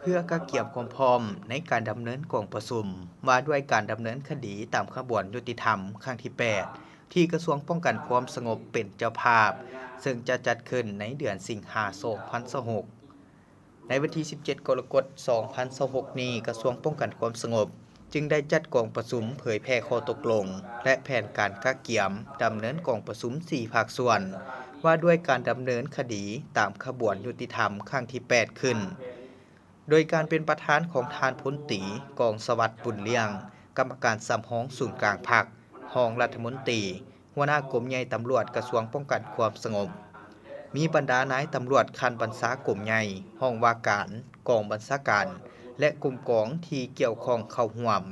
ເພື່ອກະກຽມຄວາມພ້ອມໃນການດຳເນີນກອງປະຊຸມວ່າດ້ວຍການດຳເນີນຄະດີຕາມຂະບວນຍຸຕິທຳຄັ້ງທີແປດ ທີ່ກະຊວງປ້ອງກັນຄວາມສະຫງົບເປັນເຈົ້າພາບ, ເຊິ່ງຈະຈັດຂຶ້ນໃນເດືອນສິງຫາ ສອງພັນຊາວຫົກ. ໃນວັນທີສິບເຈັດ ກໍລະກົດ ສອງພັນຊາວຫົກນີ້, ກະຊວງປ້ອງກັນຄວາມສະຫງົບຈຶ່ງໄດ້ຈັດກອງປະຊຸມເຜີຍແຜ່ຂໍ້ຕົກລົງ ແລະ ແຜນການກະກຽມດຳເນີນກອງປະຊຸມສີ່ພາກສ່ວນ ວ່າດ້ວຍການດຳເນີນຄະດີຕາມຂະບວນຍຸຕິທຳຄັ້ງທີແປດຂຶ້ນ. ໂດຍການເປັນປະທານຂອງທ່ານ ພົນຕີ ກອງສະຫວັດ ບຸນລ້ຽງ, ກຳມະການສຳຮອງສູນກາງພັກ, ຮອງລັດຖະມົນຕີ, ຫົວໜ້າກົມໃຫຍ່ຕຳຫຼວດກະຊວງປ້ອງກັນຄວາມສະຫງົບ. ມີບັນດານາຍຕຳຫຼວດຂັ້ນບັນຊາກົມໃຫຍ່, ຫ້ອງວ່າການ, ກອງບັນຊາການ ແລະ ກົມກອງທີ່ກ່ຽວຂ້ອງເຂົ້າຮ່ວມ.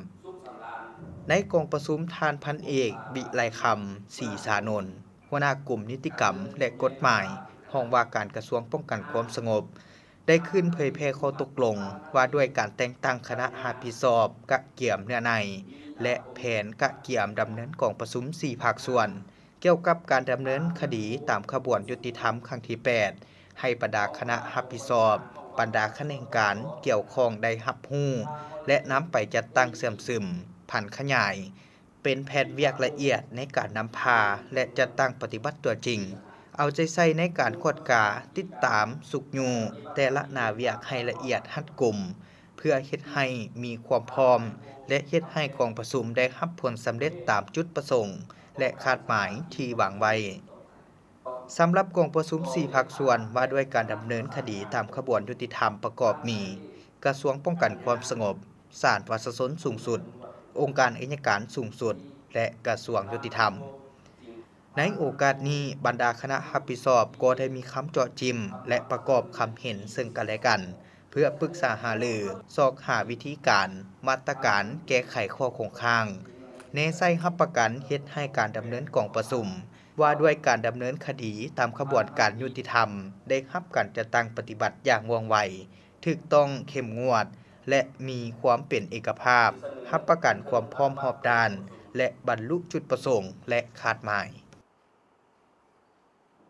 ໃນກອງປະຊຸມ, ທ່ານ ພັນເອກ ວິໄລຄຳ ສີສານົນ, ຫົວໜ້າກົມນິຕິກຳ ແລະ ກົດໝາຍ, ຫ້ອງວ່າການກະຊວງປ້ອງກັນຄວາມສະຫງົບ ໄດ້ຂຶ້ນເຜີຍແຜ່ຂໍ້ຕົກລົງວ່າດ້ວຍການແຕ່ງຕັ້ງຄະນະຮັບຜິດຊອບກະກຽມເນື້ອໃນ ແລະ ແຜນກະກຽມດຳເນີນກອງປະຊຸມສີ່ພາກສ່ວນ ກ່ຽວກັບການດຳເນີນຄະດີຕາມຂະບວນຍຸຕິທຳຄັ້ງທີແປດ ໃຫ້ບັນດາຄະນະຮັບຜິດຊອບ, ບັນດາຂະແໜງການກ່ຽວຂ້ອງໄດ້ຮັບຮູ້ ແລະ ນຳໄປຈັດຕັ້ງເຊື່ອມຊຶມ, ຜັນຂະຫຍາຍ ເປັນແຜນວຽກລະອຽດໃນການນຳພາ ແລະ ຈັດຕັ້ງປະຕິບັດຕົວຈິງ, ເອົາໃຈໃສ່ໃນການກວດກາ, ຕິດຕາມ, ຊຸກຍູ້ແຕ່ລະໜ້າວຽກໃຫ້ລະອຽດຮັດກຸມ ເພື່ອເຮັດໃຫ້ມີຄວາມພ້ອມ ແລະ ເຮັດໃຫ້ກອງປະຊຸມໄດ້ຮັບຜົນສຳເລັດຕາມຈຸດປະສົງ ແລະ ຄາດໝາຍທີ່ວາງໄວ້. ສຳລັບກອງປະຊຸມສີ່ພາກສ່ວນວ່າດ້ວຍການດຳເນີນຄະດີຕາມຂະບວນຍຸຕິທຳປະກອບມີ ກະຊວງປ້ອງກັນຄວາມສະຫງົບ, ສານປະຊາຊົນສູງສຸດ, ອົງການໄອຍະການສູງສຸດ ແລະ ກະຊວງຍຸຕິທຳ. ໃນໂອກາດນີ້, ບັນດາຄະນະຮັບຜິດຊອບກໍໄດ້ມີຄຳເຈາະຈິ້ມ ແລະ ປະກອບຄຳເຫັນເຊິ່ງກັນແລະກັນ ເພື່ອປຶກສາຫາລື, ຊອກຫາວິທີການ, ມາດຕະການແກ້ໄຂຂໍ້ຄົງຄ້າງ, ແນໃສ່ຮັບປະກັນເຮັດໃຫ້ການດຳເນີນກອງປະຊຸມ ວ່າດ້ວຍການດຳເນີນຄະດີຕາມຂະບວນການຍຸຕິທຳ ໄດ້ຮັບການຈັດຕັ້ງປະຕິບັດຢ່າງວ່ອງໄວ, ຖືກຕ້ອງ, ເຂັ້ມງວດ ແລະ ມີຄວາມເປັນເອກະພາບ, ຮັບປະກັນຄວາມພ້ອມຮອບດ້ານ ແລະ ບັນລຸຈຸດປະສົງ ແລະ ຄາດໝາຍ.